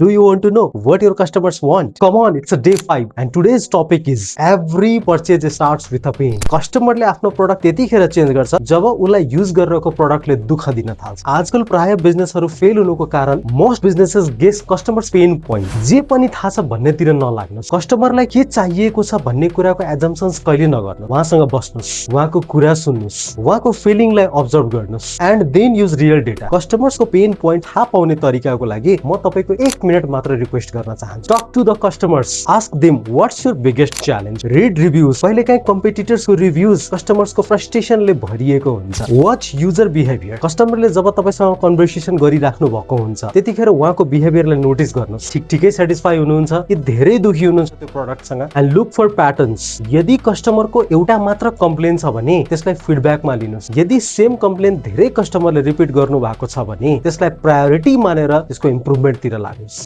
Do you want to know what your customers want? Come on, it's a day 5 and today's topic is every purchase starts with a pain. कस्टमरले आफ्नो product त्यतिखेर change गर्छ जब उलाई use गरिरहेको प्रोडक्टले दुःख दिन थाल्छ। आजकल प्राय बिजनेसहरु फेल हुनुको कारण most businesses guess customers pain point जे पनि थाहा छ भन्नेतिर नलाग्नुस्। कस्टमरलाई के चाहिएको छ भन्ने कुराको एजम्पसन्स कहिले नगर्नु। उहाँसँग बस्नुस्, उहाँको कुरा सुन्नुस्, उहाँको फिलिङलाई अब्जर्भ गर्नुस् and then use real data. कस्टमर्सको पेन पोइन्ट थाहा पाउने तरिकाको लागि म तपाईको 1 मिनेट मात्र रिक्वेस्ट गर्न चाहन्छु। Talk to the customers, ask them what's your biggest challenge, read reviews. कहिलेकाहीँ कम्पिटिटर्सको रिभ्युज कस्टमर्सको फ्रस्ट्रेसनले भरिएको हुन्छ। वाच युजर बिहेभियर, कस्टमरले जब तपाईसँग कन्भर्सेसन गरिराख्नु भएको हुन्छ त्यतिखेर उहाँको बिहेभियरलाई नोटिस गर्नुस्। ठिकै सेटिस्फाई हुनुहुन्छ कि धेरै दुखी हुनुहुन्छ त्यो प्रोडक्टसँग एन्ड लुक फर प्याटर्न्स। यदि कस्टमरको एउटा मात्र कम्प्लेन छ भने त्यसलाई फिडब्याकमा लिनुस्। यदि सेम कम्प्लेन धेरै कस्टमरले रिपिट गर्नु भएको छ भने त्यसलाई प्रायोरिटी मानेर त्यसको इम्प्रुभमेन्टतिर लाग्नुस्।